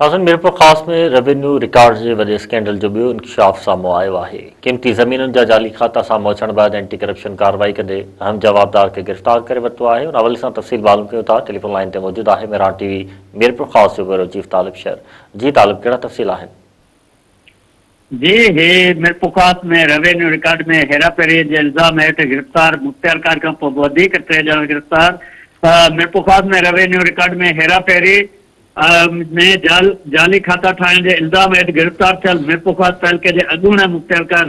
ناظرين Mirpurkhas ۾ revenue records جي وڏي اسڪينڊل جو ٻيو انڪشاف سامهون آيو آهي، قيمتي زمينن جا جعلي کاتا سامهون اچڻ بعد اينٽي ڪرپشن ڪارروائي ڪندي اهم جوابدار کي گرفتار ڪري ورتو آهي، ان حوالي سان تفصيل معلوم ڪيون ٿا، ٽيليفون لائين تي موجود آهي مهراڻ ٽي وي ميرپورخاص جو بيورو چيف طالب شر، جي طالب ڪهڙا تفصيل آهن؟ جي هي ميرپورخاص ۾ روينيو رڪارڊ ۾ هيراڦيري جي الزام هيٺ گرفتار مختيارڪار کانپوء وڌيڪ ٽي ڄڻا گرفتار، ميرپورخاص ۾ روينيو رڪارڊ ۾ هيراڦيري ۾ جعلي کاتا ٺاهڻ جي الزام هيٺ گرفتار ٿيل ميرپورخاص تعلقي جي اڳوڻي مختيارڪار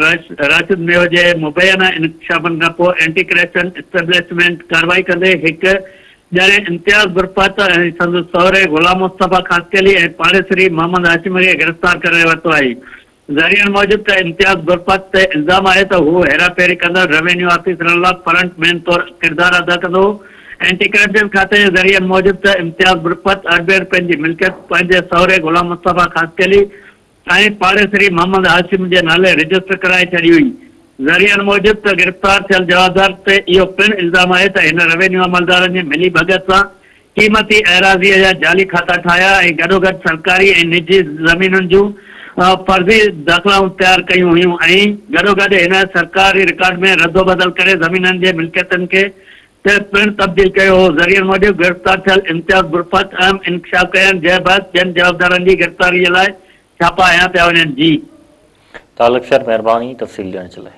راشد ميو جي مبينا انڪشافن کانپوء اينٽي ڪرپشن اسٽيبلشمينٽ ڪارروائي ڪندي هڪ ڄڻي امتياز برپت ۽ سندس سهري غلام مصطفيٰ خاصخيلي ۽ پاڙيسري محمد هاشم کي گرفتار ڪري ورتو آهي. ذريعن موجب ته امتياز برپت تي الزام آهي ته هو هيراڦيري ڪندڙ روينيو آفيسرن لا فرنٽ مين طور ڪردار ادا ڪندو هو. اينٽي ڪرپشن کاتي جي ذريعن موجب ته امتياز برپت اربين رپين جي ملڪيت پنهنجي سهري غلام مصطفيٰ خاصخيلي ۽ پاڙيسري محمد هاشم جي نالي رجسٽر ڪرائي ڇڏي هئي. ذريعن موجب ته گرفتار ٿيل جوابدار تي اهو پڻ الزام آهي ته هن روينيو عملدارن جي ملي ڀڳت سان قيمتي ايراضيء جا جعلي کاتا ٺاهيا ۽ گڏوگڏ سرڪاري ۽ نجي زمينن جون فرضي داخلائون تيار ڪيون هيون ۽ گڏوگڏ هن سرڪاري رڪارڊ ۾ ردوبدل ڪري زمينن جي ملڪيتن کي پڻ تبديل ڪيو هو. ذريعن موجب گرفتار ٿيل امتياز برفت اهم انڪشاف ڪيا آهن جنهن بعد ٻين جوابدارن جي گرفتاري لاء ڇاپا هنيا پيا وڃن. جي. طالب شر مهرباني تفصيل ڏيڻ جي لاء.